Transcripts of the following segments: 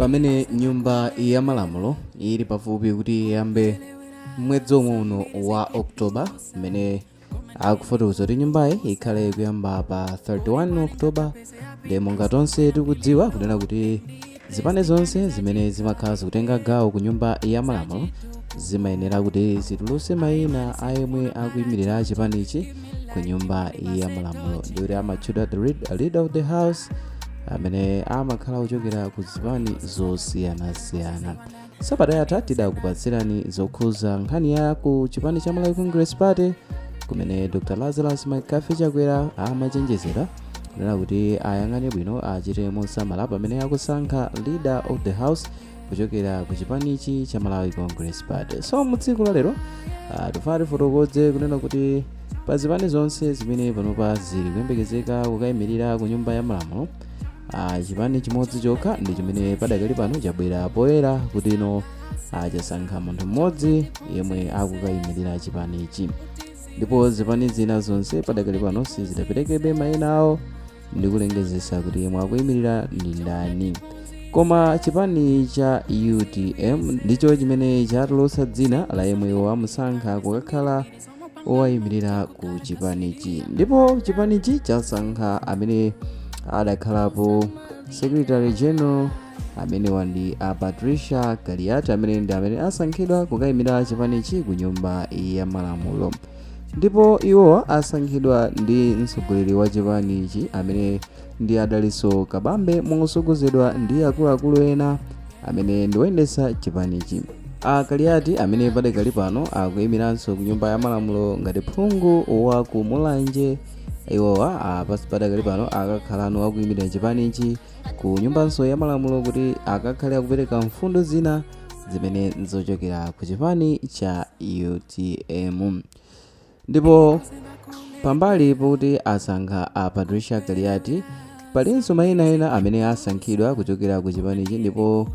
Pamene Nyumba ya Malamulo ili pafupi kuti iyambe mwezi omwe uno wa October, mmene akufotokoza kuti nyumbayi ikhale kuyamba pa 31 October, ndi monga tonse tikudziwa kunena kuti zipani zonse zimene zimakhala zikutenga gawo ku Nyumba ya Malamulo zimayenera kuti zitulutse mayina a yemwe akuyimirira chipanichi ku Nyumba ya Malamulo, ndikuti amatchedwa the leader of the house, amene amakhala kuchokera ku zipani zosiyanasiyana. Sabata yatha tidakupatsirani zokhuza nkhani ya ku chipani cha Malawi Congress Party, kumene Dr Lazarus McCarthy Chakwera amachenjezera kunena kuti ayang'ane bwino, achite mosamala pamene akusankha leader of the house kuchokera ku chipanichi cha Malawi Congress Party. So mu tsiku la lero tifuna tifotokoze kunena kuti pa zipani zonse zimene panopa zili kuyembekezeka kukayimirira ku Nyumba ya Malamulo, chipani chimodzi chokha ndi chimene padakali pano chabwera poyera kuti ino chasankha munthu mmodzi yemwe akukayimirira chipanichi, ndipo zipani zina zonse padakali pano sizidaperekebe mayina awo ndi kulengezesa kuti yemwe akuyimirira ndi ndani. Koma chipani cha UTM ndicho chimene chatulutsa dzina la yemwe wamusankha kukakhala owayimirira ku chipanichi, ndipo chipanichi chasankha amene adakhalapo secretary general, amene wandi a Patricia Kaliati, amene ndi amene asankhidwa kukayimira chipanichi ku Nyumba ya Malamulo. Ndipo iwo asankhidwa ndi mtsogoleri wa chipanichi, amene ndi a Dalitso Kabambe, mosogozedwa ndi akuluakulu ena amene ndi woyendetsa chipanichi. A Kaliati, amene padakali pano akuyimiranso ku Nyumba ya Malamulo ngati phungu wa ku Mulanje, iwowa padakali pano akakhalano akuyimirira chipanichi ku Nyumbanso ya Malamulo kuti akakhale akupereka mfundo zina zimene nzochokera ku chipani cha UTM. Ndipo pambali pokuti asankha a Patricia Kaliati, palinso mayina ena amene asankhidwa kuchokera ku chipanichi, ndipo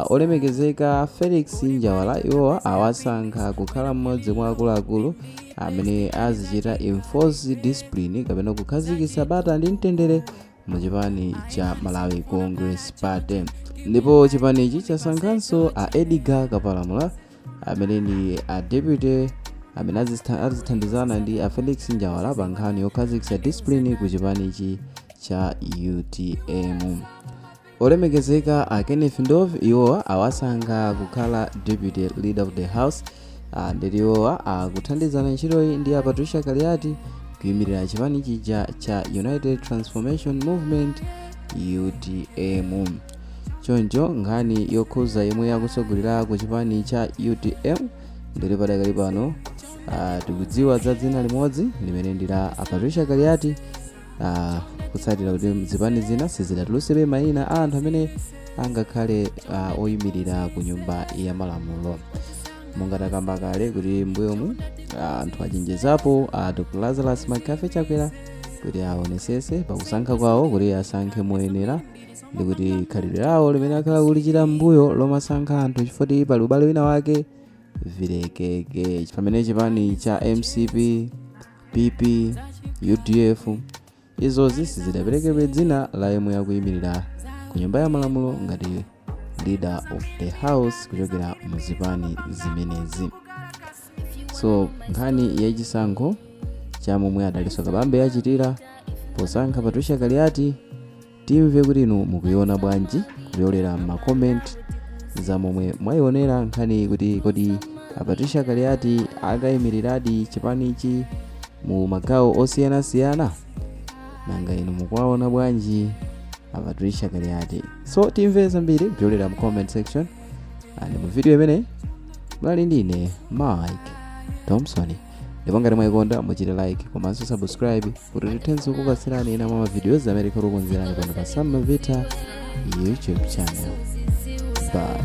olemekezeka Felix Njawala, iwowa awasankha kukhala mmodzi mwa akuluakulu amene azichita enforce discipline kapena kukhazikitsa bata ndi mtendere mu chipani cha Malawi Congress Party. Ndipo chipanichi chasankhanso a Edgar Kapalamula, amene ndi a deputy amene azithandizana ndi a Felix Njawala pa nkhani yokhazikitsa discipline ku chipanichi cha UTM. Olemekezeka a Kenneth Ndove, iwowa awasankha kukhala deputy leader of the house, ndeti iwowa akuthandizana ntchitoyi ndi a Patricia Kaliati kuyimirira chipani chija cha United Transformation Movement, UTM. Choncho nkhani yokhuza yomwe yakusogolera ku chipani cha UTM, ndili padakali pano tikudziwa za dzina limodzi limene ndi la a Patricia Kaliati, kutsatira kuti zipani zina sizidatulutsebe mayina a anthu amene angakhale oyimirira ku Nyumba ya Malamulo. Monga takamba kale kuti mbuyomu anthu achenjezapo a Dr Lazarus McCarthy Chakwera kuti aonesese pakusankha kwawo, kuti asankhe moyenera, ndi kuti khalidwe lawo limene akhala kulichita mbuyo lomasankha anthu chifukwa pali ubale wina wake vilekeke, pamene chipani cha MCP, PP, UDF izozi sizidaperekedwe dzina la yemwe akuyimirira ku Nyumba ya Malamulo ngati leader of the house kuchokera mu zipani zimenezi. So nkhani yachisankho cha momwe a Dalitso Kabambe yachitira posankha Patricia Kaliati, timve kuti inu mukuiona bwanji kupyolera ma comment za momwe mwayionera nkhani, kuti kodi a Patricia Kaliati akayimiriradi chipanichi mu magawo osiyanasiyana? Nanga inu mukuwaona bwanji a Patricia Kaliati? So timve zambiri kupyolera mu comment section. And mu video imene mlali ndine Mike Thompson, ndipo ngati mwayikonda muchite like komanso subscribe kuti tithenso kupatsirani ena mwa mavideos amene tikukonzerani pano pa Sam Mavita YouTube channel. Bye.